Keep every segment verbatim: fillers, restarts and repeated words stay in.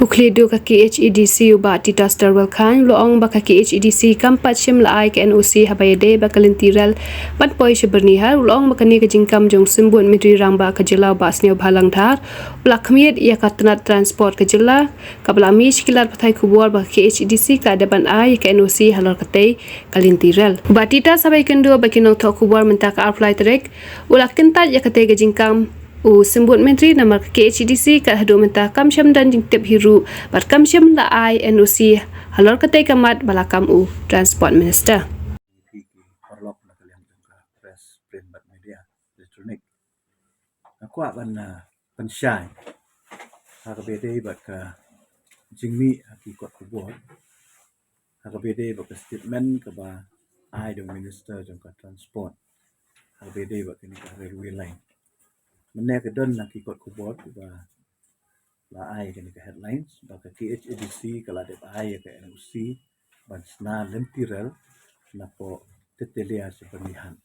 U khlieh duh ka KHADC u Bah Titus Darwell Chyne u la ong ba ka KHADC kam pat shym la ai ka NOC haba ïadei bad ka lynti rel ban poi sha Byrnihat. U la ong ba kane ka jingkam jong u Symbud Myntri Rangbah ka jylla u Bah Sniawbhalang Dhar u la khmih ïa ka tnat transport ka jylla, kaba la mih sha ki lad pathai khubor ba ka KHADC ka dep ban ai ïa ka NOC halor katei ka lynti rel. U Bah Titus haba ïakynduh bad ki nongthoh khubor mynta ka arphew lai tarik, u la kyntait ïa katei ka jingkam u Symbud Myntri namar ka KHADC kat haduh mynta kam shym don jingtip hi ruh bad kam shym la ai NOC halor katei ka mat ba la kam u Transport Minister. Ki paralok na ka liang jong ka press, print bad media electronic, nga kwah ban, ah, pynshai ha kaba ïadei bad ka jingmih ha ki kot khubor ha kaba ïadei bad ka statement kaba ai da u Minister jong ka Transport ha kaba ïadei bad kane ka railway line. Mynne ka don ha ki kot khubor kiba la ai kane ka headlines ba ka KHADC ka la dep ai ïa ka NOC ban shna lynti rel napoh Tetelia sha Byrnihat.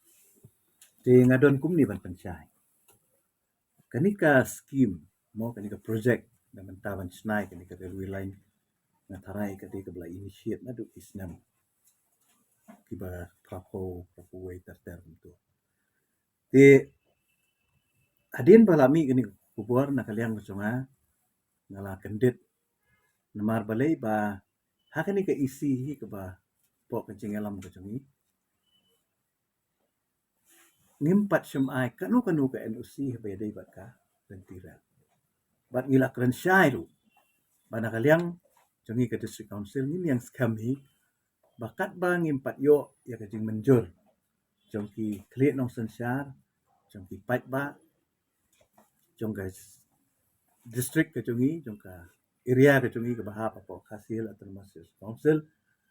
Te nga don kumne ban pynshai. Kane ka scheme, mo, kane ka project na bynta ban shna ïa kane ka railway line, nga tharai ka dei kaba la initiate naduh ki snem kiba phra phew, phra phew wei ter ter kumto. Te hadien ba la mih kane ka khubor na ka liang ka jong nga, nga la kyndit namar balei ba ha kane ka EC hi kaba pok ka jingïalam ka jong ngi, ngim pat shym ai kano kano ka NOC haba ïadei bad ka lynti rel. Bad ngi la kren shai ruh ba na ka liang jong ngi ka District Council ngin ïeng skhem hi ba katba ngim pat ïoh ïa ka jingmynjur jong ki khlieh nongsynshar, jong ki paidbah, jong ka district ka jong ngi, jong ka area ka jong ngi kaba hap hapoh Khasi Hills Autonomous Council,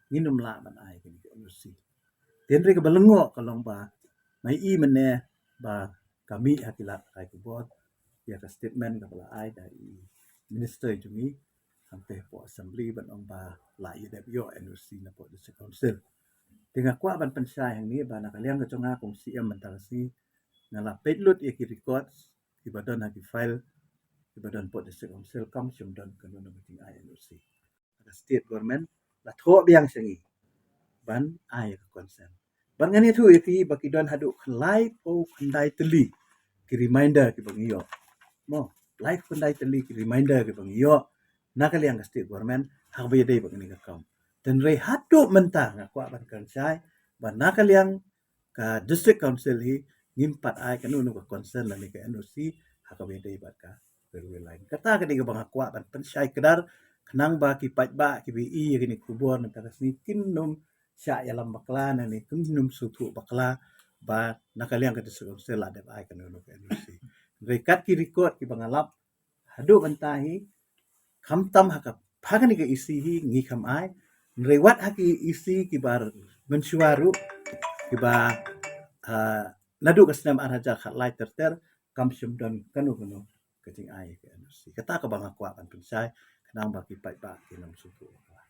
ngin ym lah ban ai kane ka NOC. Te hynrei kaba lyngngoh ka long ba nga ïohi mynne ba ka mih ha ki lad pathai khubor ïa ka statement kaba la ai da i Minister jong ngi hangtei hapoh Assembly ban ong ba la ïadep ïoh NOC napoh District Council. Te nga kwah ban pynshai hangne ba na ka liang ka jong nga kum CEM mynta ka sngi, nga la peit lut ïa ki records kiba don ha ki file kiba don hapoh District Council, kam shym don kano kano ka jingai NOC. Ka State Government la thoh biang sha ngi ban ai ïa ka consent. Bad ngan ïathuh ïa phi ba ki don haduh laiphew khyndai tylli ki reminder kiba ngi ïoh. Mo, laiphew khyndai tylli ki reminder kiba ngi ïoh na ka liang ka State Government ha kaba ïadei bad kane ka kam. Te hynrei haduh mynta nga kwah ban kren shai ba na ka liang ka District Council hi ngim pat ai kano kano ka consent lane ka NOC ha kaba ïadei bad ka railway line. Kata ka dei kaba nga kwah ban pynshai kdar khnang ba ki paidbah kiba ïohi ïa kane ka khubor mynta ka sngi kin ym shah ïalam bakla lane kin ym sngewthuh bakla ba na ka liang ka District Council la dep ai kano kano ka NOC. Hynrei kat ki record kiba nga lap haduh mynta hi, khamtam ha ka, ha kane ka EC hi ngi kham ai, hynrei wat ha ki EC kiba mynshuwa ruh kiba, ah, naduh ka snem ar hajar khatlai ter ter kam shym don kano kano ka jingai ka NOC. Kata kaba nga kwah ban pynshai khnang ba ki paidbah kin ym sngewthuh bakla.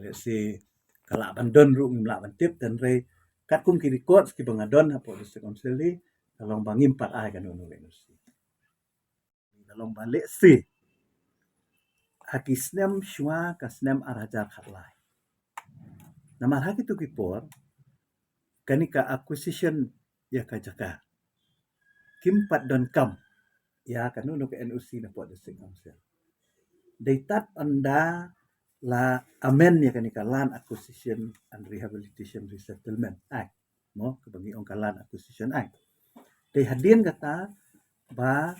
Let's say ka lah ban don ruh ngim lah ban tip, te hynrei katkum ki records kiba nga don hapoh District Council hi ka long ba ngim pat ai kano kano ka NOC. Ka long ba lehse ha ki snem shuwa ka snem ar hajar khatlai. Namar ha kito ki por kane ka acquisition ïa ka jaka kim pat donkam ïa kano kano ka NOC napoh District Council. Dei tad ynda la amend ïa kane ka Land Acquisition and Rehabilitation Resettlement Act, mo, kaba ngi ong ka Land Acquisition Act. Te hadien kata ba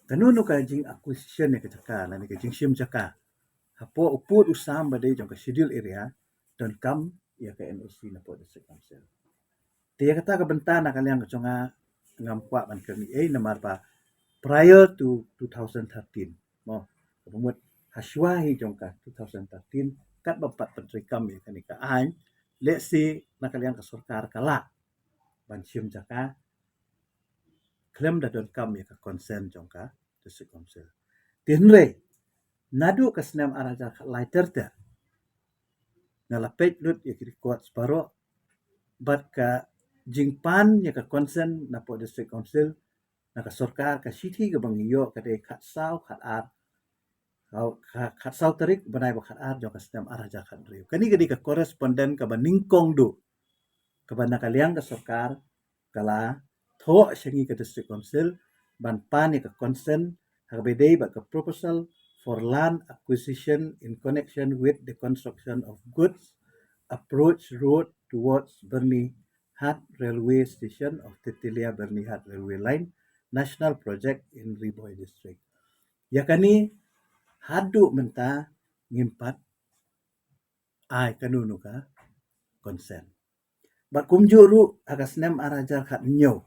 kano kano ka jing acquisition ïa ka jaka lane ka jingshim jaka hapoh u pud u sam ba dei jong ka Schedule Area donkam ïa ka NOC napoh District Council. Te ïa kata ka bynta na ka liang ka jong nga ngam kwah ban kren ei namar ba prior to two thousand thirteen, mo, kaba mut ha shuwa hi jong ka two thousand thirteen katba pat pyntreikam ïa kane ka aiñ, lehse na ka liang ka sorkar ka lah ban shim jaka khlem da donkam ïa ka consent jong ka District Council. Te hynrei naduh ka snem ar hajar khatlai ter ter nga la peit lut ïa ki records baroh bad ka jingpan ïa ka consent napoh District Council na ka sorkar, ka shithi kaba ngi ïoh ka dei khatsaw khatar ka khatsaw tarik bnai ba khatar jong ka snem arhajar khatriew. Kane ka dei ka correspondent kaba nyngkong duh kaba na ka liang ka sorkar ka la thoh sha ngi ka District Council ban pan ïa ka consent ha kaba dei bad ka proposal for land acquisition in connection with the construction of goods approach road towards Byrnihat Railway Station of Titilia Byrnihat Railway Line, National Project in Ri Bhoi District. Ïa kane haduh mynta ngim pat ai kano kano ka consent. Bad kumjuh ruh ha ka snem arhajar khathynñiew